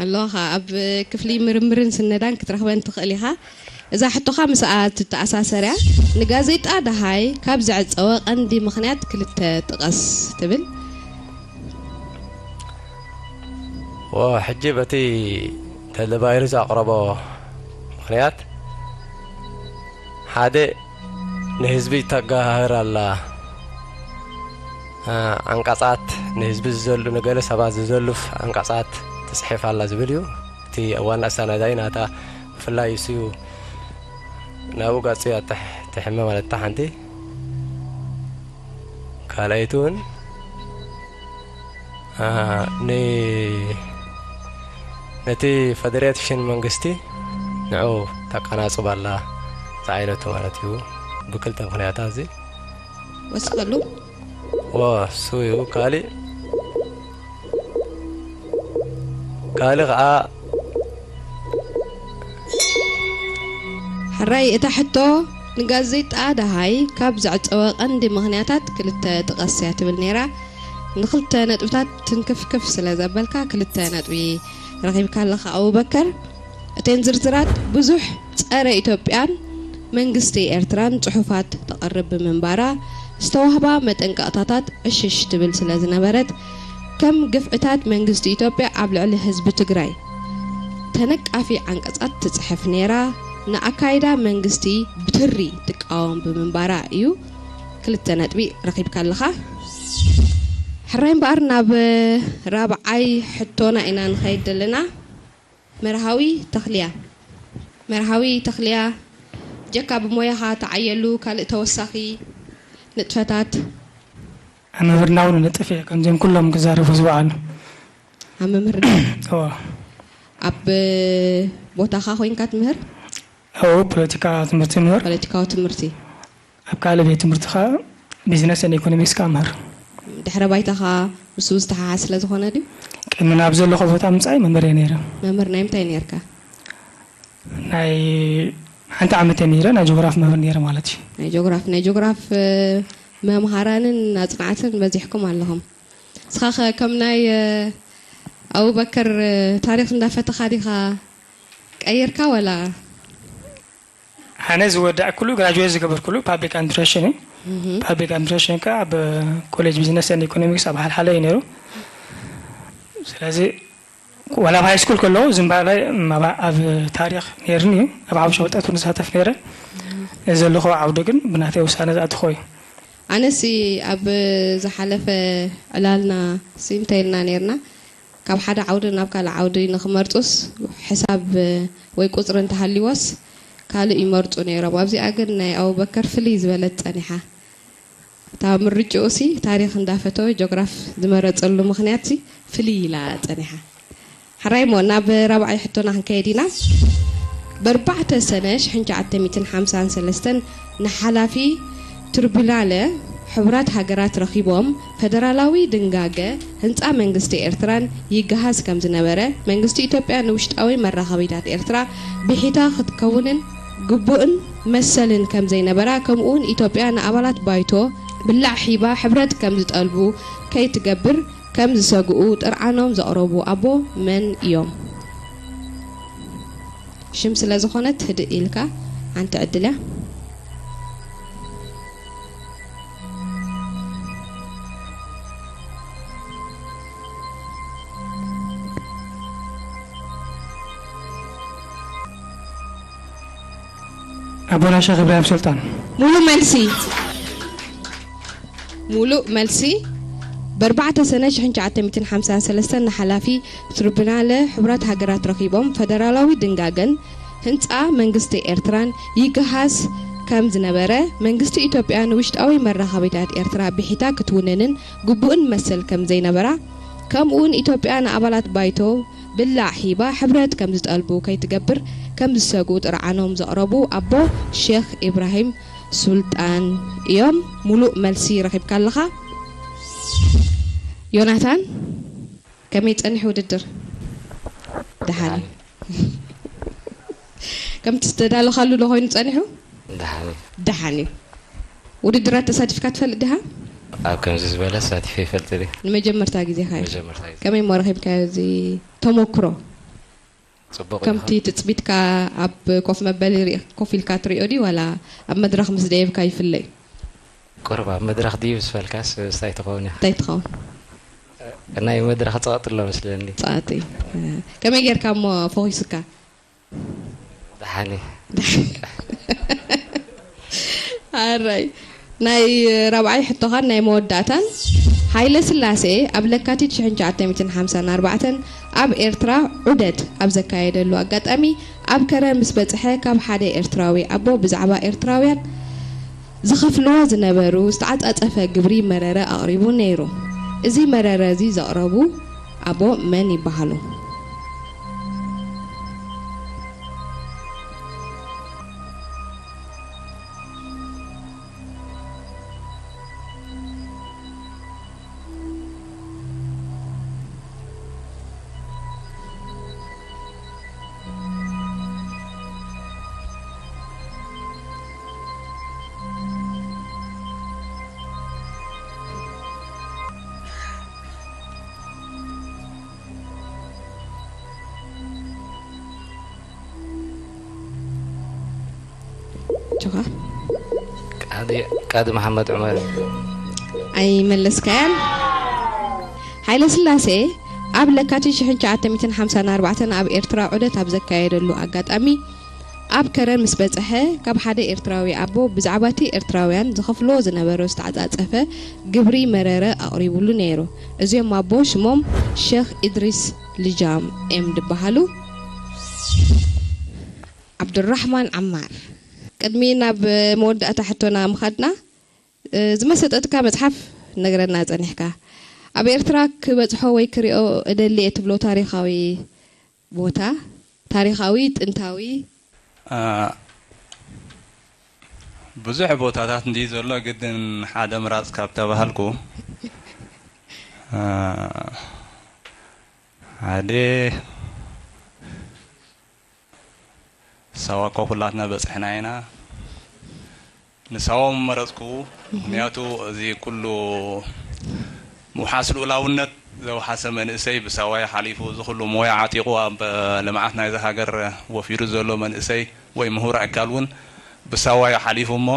ኣለኻ ኣብ ክፍሊ ምርምርን ስነዳን ክትረኽበን ትኽእል ኢኻ እዛ ሕቶኻ ምስኣ ትተኣሳሰር እያ ንጋዜጣ ደሃይ ካብ ዘዕፀወ ቀንዲ ምኽንያት ክልተ ጥቀስ ትብል ሕጂ በቲ ተለባይሩ ዘቕረቦ ምኽንያት ሓደ ንህዝቢ ተጋህር ኣላ ዓንቀፃት ንህዝቢ ዝዘሉ ንገለ ሰባት ዝዘሉፍ ዓንቀፃት ትፅሕፍ ኣላ ዝብል እዩ እቲ ዋና ኣሳናዳይ ናታ ብፍላይ እሱ እዩ ናብኡ ጋፁ እያ ትሕመ ማለት እታ ሓንቲ ካልኣይቲ እውን ነቲ ፈደሬሽን መንግስቲ ንዑ ተቀናፅብ ኣላ ዝዓይነቱ ማለት እዩ ብክልተ ምክንያታት እዚ ወስኸሉ እሱ እዩ ካሊእ ካሊእ ከዓ ሕራይ እታ ሕቶ ንጋዜጣ ደሃይ ካብ ዘዕፀወ ቀንዲ ምኽንያታት ክልተ ጥቀስ እያ ትብል ነይራ ንክልተ ነጥብታት ትንክፍክፍ ስለ ዘበልካ ክልተ ነጥቢ ረኺብካ ኣለኻ ኣቡበከር እተን ዝርዝራት ብዙሕ ጸረ ኢትዮጵያን መንግስቲ ኤርትራን ጽሑፋት ተቕርብ ብምንባራ፣ ዝተዋህባ መጠንቀቕታታት ዕሽሽ ትብል ስለ ዝነበረት፣ ከም ግፍዕታት መንግስቲ ኢትዮጵያ ኣብ ልዕሊ ህዝቢ ትግራይ ተነቃፊ ዓንቀጻት ትጽሕፍ ነይራ። ንኣካይዳ መንግስቲ ብትሪ ትቃወም ብምንባራ እዩ። ክልተ ነጥቢ ረኺብካ ኣለኻ። ሕራይ እምበኣር ናብ ራብዓይ ሕቶና ኢና ንኸይድ ዘለና። መርሃዊ ተኽልያ። መርሃዊ ተኽልያ፣ ጀካ ብሞያኻ ተዓየሉ ካልእ ተወሳኺ ንጥፈታት? ኣብ ምምህርና እውን ንጥፍ እየ፣ ከምዚኦም ኩሎም ክዛረቡ ዝወዓሉ። ኣብ ምምህርና? እዎ። ኣብ ቦታኻ ኮይንካ ትምህር? እዎ፣ ፖለቲካ ትምህርቲ ምህር። ፖለቲካዊ ትምህርቲ። ኣብ ካልእ ቤት ትምህርቲ ኸዓ ቢዝነስ ኤንድ ኢኮኖሚክስ ከዓ ምህር። ድሕረ ባይታኻ ምስኡ ዝተሓሓዝ ስለ ዝኾነ ድዩ? ቅድሚ ናብ ዘለኹ ቦታ ምጻይ መምህር እየ ነይረ። መምህር ናይ ምንታይ ነይርካ? ናይ ሓንቲ ዓመት እየ ነይረ፣ ናይ ጂኦግራፍ መምህር ነይረ ማለት እዩ። ናይ ጂኦግራፍ፣ ናይ ጂኦግራፍ፣ እ፣ መምሃራንን ኣጽናዕትን በዚሕኩም ኣለኹም። ንስኻ ኸ ከም ናይ፣ እ፣ ኣቡበከር፣ እ፣ ታሪኽ እንዳፈተኻ ዲኻ ቀይርካ ወላ? ኣነ ዝወዳእኩሉ፣ ግራጁዌት ዝገበርኩሉ ፓብሊክ ኣድሚኒስትሬሽን እዩ። እህ። ፓብሊክ ኣድሚኒስትሬሽን ከኣ ኣብ ኮሌጅ ቢዝነስ ኤንድ ኢኮኖሚክስ ኣብ ሓልሓለ እዩ ነይሩ። ስለዚ ዋላ ኣብ ሃይ ስኩል ከለኹ ዝንባለይ ኣብ፣ ኣብ ታሪኽ ነይርኒ እዩ። ኣብ ሓበሻ ፍልጠት እውን ዝሳተፍ ነይረ። እዚ ዘለኹ ዓውዲ ግን ብናተይ ውሳነ ዝኣተኹ እዩ። ኣነሲ ኣብ ዝሓለፈ ዕላልና ሲ እንታይ ኢልና ነይርና? ካብ ሓደ ዓውዲ ናብ ካልእ ዓውዲ ንኽመርጹስ ሕሳብ ወይ ቁጽሪ እንተሃልይዎስ ካልእ ይመርጹ ነይሮም። ኣብዚኣ ግን ናይ ኣቡበከር ፍልይ ዝበለት ጸኒሓ። እታ ምርጭኡሲ ታሪኽ እንዳፈተወ ጆግራፍ ዝመረጸሉ ምኽንያትሲ ፍልይ ኢላ ጸኒሓ። ሕራይ እሞ ናብ ራብዓይ ሕቶና ክንከይድ ኢና። ብ ኣርባዕተ ሰነ ሽሕን ትሽዓተ ሚእትን ሓምሳን ሰለስተን ንሓላፊ ትሪቡናለ ሕቡራት ሃገራት ረኺቦም፣ ፈደራላዊ ድንጋገ ህንጻ መንግስቲ ኤርትራን ይገሃስ ከም ዝነበረ፣ መንግስቲ ኢትዮጵያ ንውሽጣዊ መራኸቢታት ኤርትራ ብሒታ ክትከውንን ግቡእን መሰልን ከም ዘይነበራ፣ ከምኡውን ኢትዮጵያ ንኣባላት ባይቶ ብላዕ ሂባ ሕብረት ከም ዝጠልቡ ከይትገብር ከም ዝሰግኡ ጥርዓኖም ዘቕረቡ ኣቦ መን እዮም? ሽም ስለ ዝኾነት ህድእ ኢልካ፣ ሓንቲ ዕድል እያ። ኣቦና ሸኽ ኢብራሂም ሱልጣን። ሙሉእ መልሲ። ሙሉእ መልሲ። ብ ኣርባዕተ ሰነ ሽሕን ትሽዓተ ሚእትን ሓምሳን ሰለስተን ንሓላፊ ትሪቡናለ ሕቡራት ሃገራት ረኺቦም፣ ፈደራላዊ ድንጋገን ህንጻ መንግስቲ ኤርትራን ይገሃስ ከም ዝነበረ፣ መንግስቲ ኢትዮጵያ ንውሽጣዊ መራኸቢታት ኤርትራ ብሒታ ክትውንንን ግቡእን መሰል ከም ዘይነበራ፣ ከምኡውን ኢትዮጵያ ንኣባላት ባይቶ ብላዕ ሂባ ሕብረት ከም ዝጠልቡ ከይትገብር ከም ዝሰግኡ ጥርዓኖም ዘቕረቡ ኣቦ ሼኽ ኢብራሂም ሱልጣን እዮም። ሙሉእ መልሲ ረኺብካ ኣለኻ። ዮናታን፣ ከመይ ጸኒሑ ውድድር? ደሓን እዩ። ከምቲ ዝተዳለኻሉ ዶ ኮይኑ ጸኒሑ? ደሓን እዩ። ደሓን እዩ። ውድድራት ተሳቲፍካ ትፈልጥ ዲኻ? ኣብ ከምዚ ዝበለ ተሳቲፈ ይፈልጥ ድየ? ንመጀመርታ ግዜኻ እዩ? መጀመርታ ግዜ። ከመይ እሞ ረኺብካዮ እዚ ተመክሮ? ጽቡቕ እዩ። ከምቲ ትጽቢትካ ኣብ ኮፍ መበሊ ርኢ-፣ ኮፍ ኢልካ ትሪኦ ድዩ ዋላ ኣብ መድረኽ ምስ ደየብካ ይፍለ እዩ? ቁሩብ ኣብ መድረኽ ድዩ ምስ በልካስ ምስታይ ትኸውን እያ? እንታይ ትኸውን? ናይ መድረኽ ጸቕጢ ኣሎ መስለኒ። ጸቕጢ። ከመይ ጌርካ እሞ ፈኺሱካ? ደሓን እየ። ኣራይ። ናይ ራብዓይ ሕቶኻን ናይ መወዳእታን፣ ሃይለ ስላሴ ኣብ ለካቲት ሽሕን ትሽዓተ ሚእትን ሓምሳን ኣርባዕተን ኣብ ኤርትራ ዑደት ኣብ ዘካየደሉ ኣጋጣሚ፣ ኣብ ከረን ምስ በጽሐ፣ ካብ ሓደ ኤርትራዊ ኣቦ ብዛዕባ ኤርትራውያን ዝኸፍልዎ ዝነበሩ ዝተዓጻጸፈ ግብሪ መረረ ኣቕሪቡ ነይሩ። እዚ መረረ እዚ ዘቕረቡ ኣቦ መን ይበሃሉ? ቃዲ ቃዲ መሓመድ ዑመር። ኣይመለስካያን። ሓይለ ስላሴ ኣብ ለካቲት ሽሕን ትሽዓተ ሚእትን ሓምሳን ኣርባዕተን ኣብ ኤርትራ ዑደት ኣብ ዘካየደሉ ኣጋጣሚ፣ ኣብ ከረን ምስ በጽሐ፣ ካብ ሓደ ኤርትራዊ ኣቦ ብዛዕባቲ ኤርትራውያን ዝኸፍልዎ ዝነበሩ ዝተዓጻጸፈ ግብሪ መረረ ኣቕሪቡሉ ነይሩ። እዚኦም ኣቦ ሽሞም ሸኽ ኢድሪስ ልጃም ኤም ድበሃሉ። ዓብዱራሕማን ዓማር። ቅድሚ ናብ መወዳእታ ሕቶና ምኻድና፣ እ፣ ዝመሰጠትካ መጽሓፍ ነግረና ጸኒሕካ። ኣብ ኤርትራ ክበጽሖ ወይ ክሪኦ እደሊ እየ ትብሎ ታሪኻዊ ቦታ፣ ታሪኻዊ፣ ጥንታዊ? አ፣ ብዙሕ ቦታታት እንድዩ ዘሎ፣ ግድን ሓደ ምራጽ ካብ ተባሃልኩ፣ አ፣ ሓደ ሳዋ እኮ ኩላትና በጽሕና ኢና። ንሳዋ ምመረጽኩ፣ ምኽንያቱ እዚ ኩሉ ምውሓስ ልኡላውነት ዘውሓሰ መንእሰይ ብሳዋ እዩ ሓሊፉ፣ እዚ ኩሉ ሞያ ዓጢቑ ኣብ ልምዓት ናይዛ ሃገር ወፊሩ ዘሎ መንእሰይ ወይ ምሁር ኣካል እውን ብሳዋ እዩ ሓሊፉ እሞ፣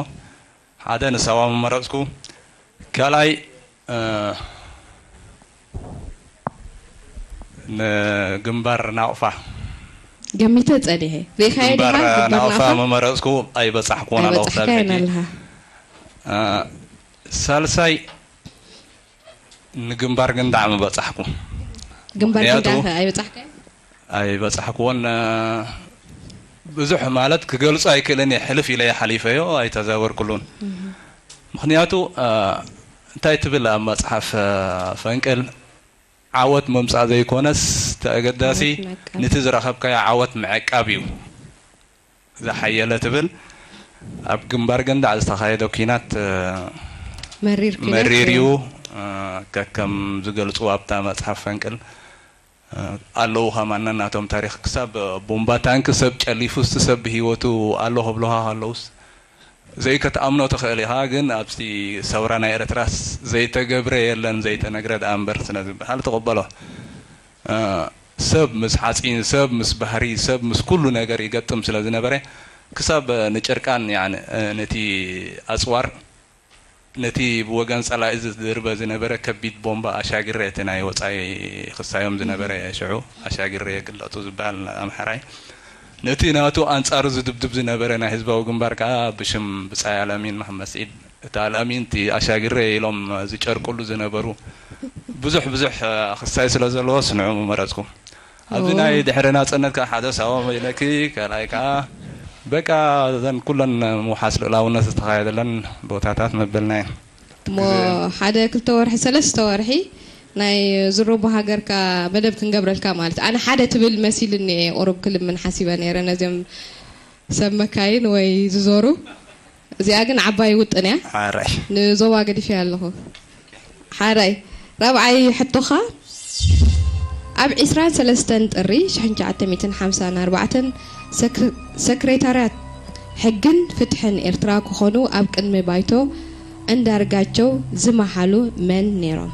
ሓደ ንሳዋ ምመረጽኩ። ካልኣይ፣ እ፣ ንግንባር ናቕፋ። ገሚተ ጸኒሐ። ርኢኻዮ ዲኻ ግንባር ግንባር ናቕፋ ናቕፋ? ምመረጽኩ፣ ኣይበጻሕኩዎን ኣለኹ ክሳብ ኣይበጻሕካዮን ሕጂ። ኣለኻ። እ፣ ሳልሳይ፣ ንግንባር ግንዳዕ ምበጻሕኩ። ግንባር ምኽንያቱ ግንዳዕ ከ ኣይበጻሕካዮን? ኣይበጻሕኩዎን፣ እ፣ ብዙሕ ማለት ክገልጾ ኣይክእልን እየ። ሕልፍ ኢለ እየ ሓሊፈዮ፣ ኣይተዛወርኩሉን። እህ። ምኽንያቱ፣ እ፣ እንታይ ትብል ኣብ መጽሓፍ፣ እ፣ ፈንቅል፣ ዓወት ምምጻእ ዘይኮነስ፣ እቲ ኣገዳሲ ዓወት ምዕቃብ። ንቲ ዝረኸብካዮ ዓወት ምዕቃብ እዩ ዝሓየለ ትብል። ኣብ ግንባር ግንዳዕ ዝተኻየደ ኲናት፣ እ፣ መሪር ኲናት መሪር እዩ። እዩ። እ፣ ከከም ዝገልጹ ኣብታ መጽሓፍ ፈንቅል፣ እ፣ ኣለዉ ከማን ነናቶም ታሪኽ። ክሳብ ቦምባ ታንክ ሰብ ጨሊፉስ ሰብ ብህይወቱ ኣሎ ክብሉኻ ከለዉስ ዘይከትኣምኖ ትኽእል ኢኻ። ግን ኣብቲ ሰውራ ናይ ኤርትራስ ዘይተገብረ የለን፣ ዘይተነግረ ደኣ እምበር ስለ ዝበሃል ትቕበሎ። እ፣ ሰብ ምስ ሓጺን፣ ሰብ ምስ ባህሪ፣ ሰብ ምስ ኩሉ ነገር ይገጥም ስለ ዝነበረ፣ ክሳብ ንጭርቃን፣ ያኒ፣ እ፣ ነቲ ኣጽዋር፣ ነቲ ብወገን ጸላኢ ዝድርበ ዝነበረ ከቢድ ቦምባ ኣሻግረ፣ እቲ ናይ ወጻኢ ክሳዮም ዝነበረ ሽዑ ኣሻግረ የግለጡ ዝበሃል ኣምሓራይ፣ ነቲ ናቱ ኣንጻሩ ዝድብድብ ዝነበረ ናይ ህዝባዊ ግንባር ከኣ ብሽም ብጻይ ኣልኣሚን መሓመድ ስዒድ፣ እቲ ኣልኣሚን እቲ ኣሻግረ ኢሎም ዝጨርቅሉ ዝነበሩ ብዙሕ ብዙሕ ክሳይ ስለ ዘለዎስ ንዕኡ ምመረጽኩ። ኣብዚ ኦ። ናይ ድሕሪ ናጽነት ከኣ ሓደ ሳዋ ኢለኪ፣ ካልኣይ ከኣ በቃ እዘን ኩለን ምውሓስ ልኡላውነት ዝተኻየደለን ቦታታት መበልና እየን። እሞ ግዜ ሓደ ክልተ ወርሒ፣ ሰለስተ ወርሒ ናይ ዝሮቦ ሃገርካ መደብ ክንገብረልካ ማለት። ኣነ ሓደ ትብል መሲልኒ እየ፣ ቁሩብ ክልምን ሓሲበ ነይረ ነዚኦም ሰብ መካይን ወይ ዝዞሩ። እዚኣ ግን ዓባይ ውጥን እያ። ሓራይ። ንዞባ ገዲፈያ ኣለኹ። ሓራይ። ራብዓይ ሕቶኻ፣ ኣብ ዕስራን ሰለስተን ጥሪ ሽሕን ትሽዓተ ሚእትን ሓምሳን ኣርባዕተን ሰክ-፣ ሰክሬታርያት ሕግን ፍትሕን ኤርትራ ክኾኑ ኣብ ቅድሚ ባይቶ እንዳርጋቸው ዝመሓሉ መን ነይሮም?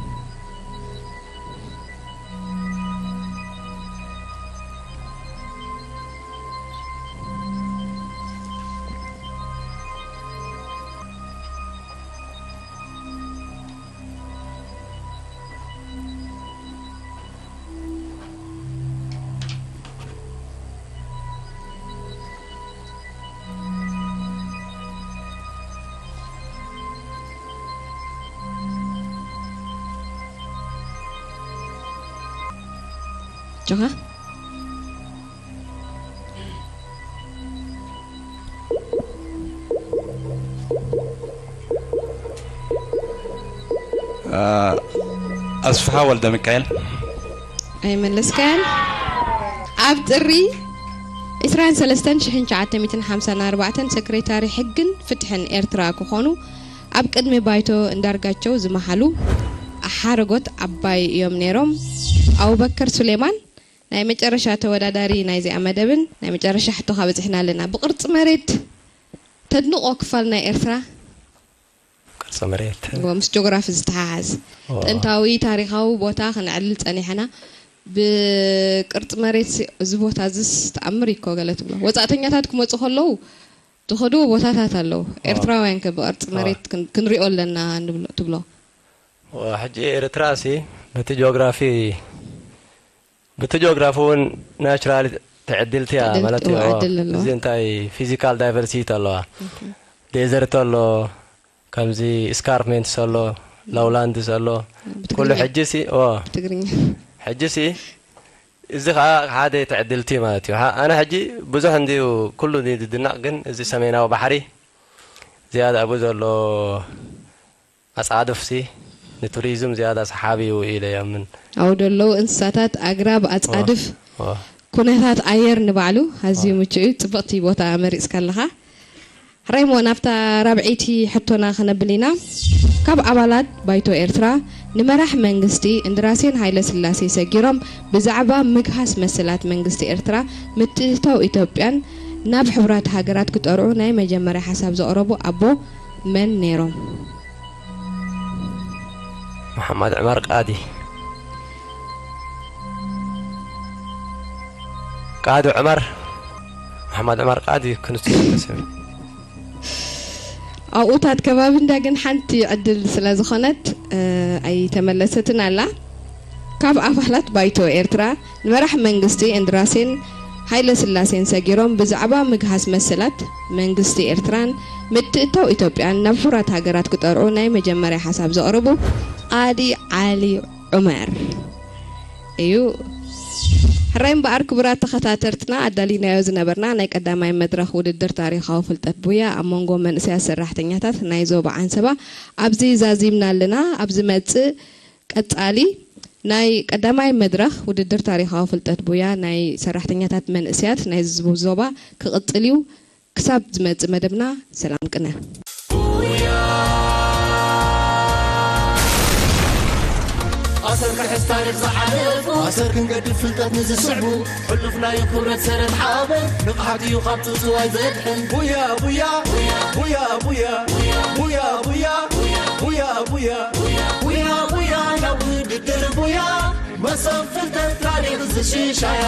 ጆኻ? አ፣ ኣስፍሃ ወልደ ሚካኤል። ኣይመለስካን። ኣብ ጥሪ ዕስራን ሰለስተን ሽሕን ትሽዓተ ሚእትን ሓምሳን ኣርባዕተን ሰክሬታሪ ሕግን ፍትሕን ኤርትራ ክኾኑ ኣብ ቅድሚ ባይቶ እንዳርጋቸው ዝመሓሉ ሓረጎት ዓባይ እዮም ነይሮም። ኣቡበከር ሱሌማን ናይ መጨረሻ ተወዳዳሪ ናይዚኣ መደብን ናይ መጨረሻ ሕቶኻ በጺሕና ኣለና። ብቅርጺ መሬት ተድንቖ ክፋል ናይ ኤርትራ? ቅርጺ መሬት። እዎ፣ ምስ ጆግራፊ ዝተሓሓዝ። እዎ። ጥንታዊ ታሪኻዊ ቦታ ክነዕልል ጸኒሕና። ብቅርጺ መሬት ሲ-፣ እዚ ቦታ እዚስ ተኣምር እዩ እኮ ገለ ትብሎ። ወጻእተኛታት ክመጹ ከለዉ ዝኸድዎ ቦታታት ኣለዉ። ኤርትራውያን ከ ብቕርጺ መሬት ክን-፣ ክንሪኦ ኣለና ንብሎ፣ ትብሎ? ሕጂ ኤርትራ ሲ በቲ ጂኦግራፊ፣ በቲ ጂኦግራፊ እውን ናቹራሊ ትዕድልቲ እያ ማለት እዩ። ዕድል ኣለዋ። እዚ እንታይ ፊዚካል ዳይቨርሲቲ ኣለዋ። ዴዘርት ኣሎ፣ ከምዚ ስካርፕመንትስ ኣሎ፣ ሎውላንድስ ኣሎ። ብትግርኛ። ኩሉ ሕጂ ሲ፣ ኦ፣ ብትግርኛ። ሕጂ ሲ፣ እዚ ኸዓ ሓደ ትዕድልቲ ማለት እዩ። ሓ-፣ ኣነ ሕጂ ብዙሕ እንድዩ ኩሉ እንድዩ ዝድነቕ፣ ግን እዚ ሰሜናዊ ባሕሪ ዝያዳ ኣብኡ ዘሎ ኣጻድፍሲ ንቱሪዝም ዝያዳ ሰሓቢ እዩ ኢለ ይኣምን። ኣብኡ ዘለዉ እንስሳታት፣ ኣግራብ፣ ኣጻድፍ፣ ዋ። ኩነታት ኣየር ንባዕሉ ኣዝዩ ምቹእ እዩ። ጽብቕቲ ቦታ መሪጽካ ኣለኻ። ሕራይ እሞ ናብታ ራብዐይቲ ሕቶና ክነብል ኢና። ካብ ኣባላት ባይቶ ኤርትራ ንመራሕ መንግስቲ እንድራሴን ሃይለ ስላሴ ሰጊሮም ብዛዕባ ምግሃስ መሰላት መንግስቲ ኤርትራ፣ ምትእትታው ኢትዮጵያን ናብ ሕቡራት ሃገራት ክጠርዑ ናይ መጀመርያ ሓሳብ ዘቕረቡ ኣቦ መን ነይሮም? መሓመድ ዑመር ቃዲ። ቃዲ ዑመር፣ መሓመድ ዑመር ቃዲ ክንሱ ተሰብ። ኣብኡታት ከባቢ እንዳ ግን ሓንቲ ዕድል ስለ ዝኾነት፣ እ፣ ኣይተመለሰትን ኣላ። ካብ ኣባላት ባይቶ ኤርትራ ንመራሕ መንግስቲ እንድራሴን ሃይለ ስላሴን ሰጊሮም ብዛዕባ ምግሃስ መሰላት መንግስቲ ኤርትራን ምትእታው ኢትዮጵያን ናብ ሕቡራት ሃገራት ክጠርዑ ናይ መጀመርያ ሓሳብ ዘቕርቡ ቃዲ ዓሊ ዑመር እዩ። ሕራይ እምበኣር ክቡራት ተኸታተልትና፣ ኣዳሊናዮ ዝነበርና ናይ ቀዳማይ መድረኽ ውድድር ታሪኻዊ ፍልጠት ቡያ ኣብ መንጎ መንእሰያት ሰራሕተኛታት ናይ ዞባ ዓንሰባ ኣብዚ ዛዚምና ኣለና። ኣብ ዝመጽእ ቀጻሊ ናይ ቀዳማይ መድረኽ ውድድር ታሪኻዊ ፍልጠት ቡያ ናይ ሰራሕተኛታት መንእሰያት ናይ ዝ-፣ ዞባ ክቕጽል እዩ። ክሳብ ዝመጽእ መደብና ሰላም ቅነ። ኣሰር ክሕዝ ታሪኽ ዝሓለፉ፣ ኣሰር ክንገድፍ ፍልጠት ንዝስዕቡ፣ ሕሉፍ ናይ ክብረት ሰረት ሓበን፣ ንቕሓት እዩ ካብ ጽውጽዋይ ዘድሕን። ቡያ፣ ቡያ፣ ቡያ፣ ቡያ፣ ቡያ፣ ቡያ፣ ቡያ፣ ቡያ፣ ቡያ፣ ቡያ፣ ናብ ውድድር ቡያ፣ መሶብ ፍልጠት ታሪኽ ዝሽሻያ።